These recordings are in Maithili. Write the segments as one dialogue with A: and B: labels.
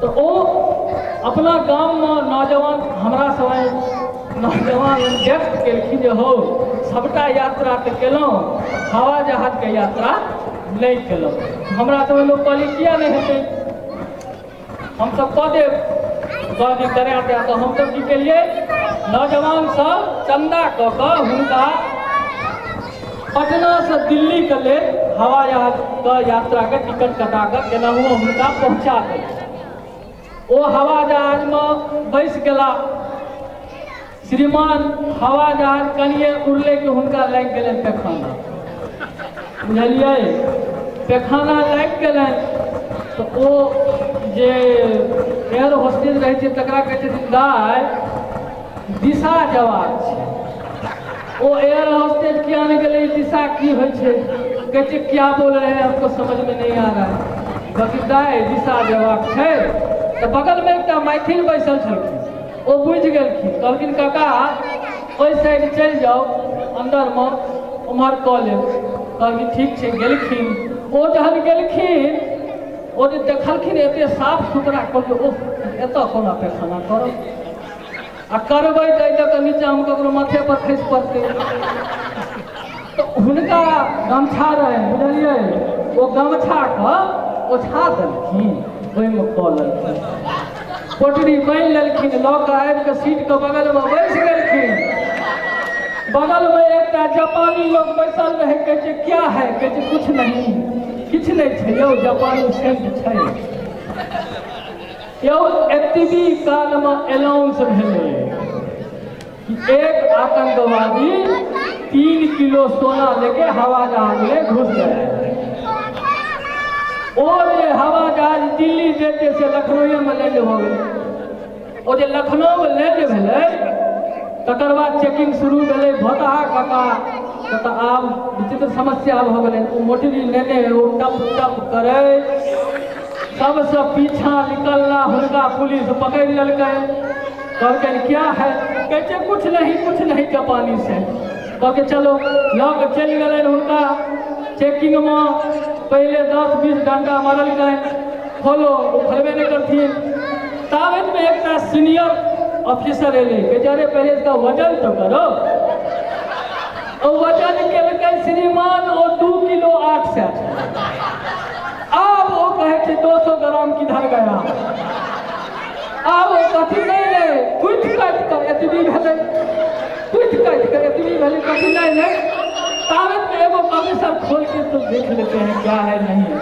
A: तऽ ओ अपना गाममे नौजवान हमरा सब नौजवान व्यक्त केलखिन जे हौ सबटा यात्रा तऽ केलहुँ, हवा जहाजके यात्रा नहि केलहुँ। हमरा सब लोक कहलियै किया नहि हेतै, हमसब कऽ देब। कहलियै करा देब। तऽ हमसब की केलियै, नौजवान सब चन्दा कऽ कऽ हुनका पटनासँ दिल्लीके लेल हवा जहाजके यात्राके टिकट कटा कऽ केनाहुओ हुनका पहुँचा देलियै। ओ हवा जहाजमे बैस गेला। श्रीमान हवा जहाज कनिए उड़लै कि हुनका लागि गेलनि पैखाना, बुझलियै? पैखाना लागि गेलनि तऽ ओ जे एयर होस्टेज रहै छै तकरा कहै छथिन दाइ दिशा जवाब छै। ओ एयर होस्टेज किया नहि गेलै, दिशा की होइ छै? कहै छै क्या बोल रहे हैं हमको समझ में नहीं आ रहा है। कहलखिन दाइ दिशा जवाब छै। तऽ बगलमे एकटा मैथिल बैसल छलखिन, ओ बुझि गेलखिन। कहलखिन काका ओहि साइड चलि जाउ, अन्दरमे उम्हर कऽ लेब। कहलखिन ठीक छै। गेलखिन। ओ जहन गेलखिन, ओ जे देखलखिन एते साफ सुथरा, कहलखिन ओह एतऽ कोना पैखाना करब, आ करबै तऽ एहि दऽ नीचाँमे ककरो माथे पर खसि पड़तै। तऽ हुनका गमछा रहनि, बुझलियै? ओ गमछाके ओछा देलखिन, ओहिमे कऽ लेलखिन, पोटरी बान्हि लेलखिन, लऽ कऽ आबि कऽ सीटके बगलमे बैस गेलखिन। बगलमे एकटा जापानी लोक बैसल रहै। कहै छै क्या है? कहै छै कुछ नहीं, किछु नहि छै यौ, जापानी सेंट छै यौ। एतबी कालमे अनाउंस भेलै कि एक आतंकवादी 3 किलो सोना लेके हवा जहाज में घुस गया है। ओ जे हवा जहाज दिल्ली जेतै से लखनऊमे लैंड भऽ गेलै। ओ जे लखनऊमे लैंड भेलै तकर बाद चेकिंग शुरू भेलै। भोतहा काका तऽ आब विचित्र समस्या भऽ गेलै। ओ मोटरी लेने ओ टप टप करै सबसँ पीछा निकलला, हुनका पुलिस पकड़ि लेलकै। कहलकनि क्या है? कहै छै कुछ नहीं, कुछ नहीं, जापानी से। कहलकै चलो, लऽ कऽ चलि गेलनि हुनका चेकिंगमे। पहिले 10-20 डंडा मारलकनि, खोलो, ओ खोलबे नहि करथिन। ताबतमे एकटा सीनियर ऑफिसर एलै, कहै छै अरे पहिले इसका वजन तो करो। ओ वजन केलकै श्रीमान, ओ 2 किलो 800 छै। आब ओ कहै छै 200 ग्राम किधर गया? आब ओ कथी नहि नहि कुटि काटि कऽ एतबी भेलै, कुटि काटि कऽ एतबी भेलै, कथी नहि नहि। ताबतमे एगो ऑफिसर खोल के तो देख लेते हैं क्या है नहीं है।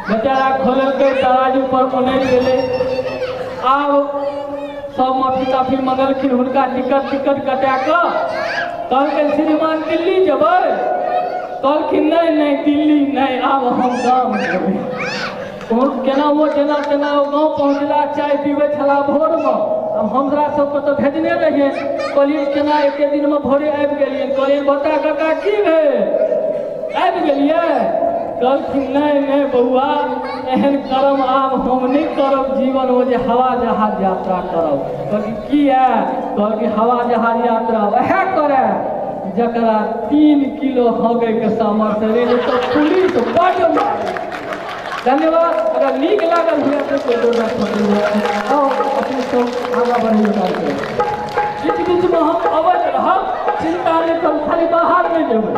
A: बेचारा खोललकै, तराजू पर उनैल गेलै। आब सब माफी ताफी मंगलखिन, हुनका टिकट टिकट कटा कऽ कहलकै श्रीमान दिल्ली जेबै? कहलखिन नहि नहि दिल्ली नहि, आब हम गाम जेबै। केना ओ जेना तेना ओ गाँव पहुँचला। चाय पीबै छला भोरमे। आब हमरा सबके तऽ भेजने रहियै, कहलियै केना एके दिनमे भोरे आबि गेलियै? कहलियै बता काका की भेल, आबि गेलियै? कहलखिन नहि नहि बौआ, एहन कर्म आब हम नहि करब जीवनमे जे हवा जहाज यात्रा करब। कहलखिन किया? कहलखिन हवा जहाज यात्रा वएह करए जकरा 3 किलो हगैके सामर्थ्य रहै, तऽ पुलिस बड्ड मारै। धन्यवाद। अगर नीक लागल हुए तऽ आओ अपने सब आगाँ बढ़िए। बीच बीचमे हम अबैत रहब, चिन्ता नहि करू, खाली बाहर नहि जेबै।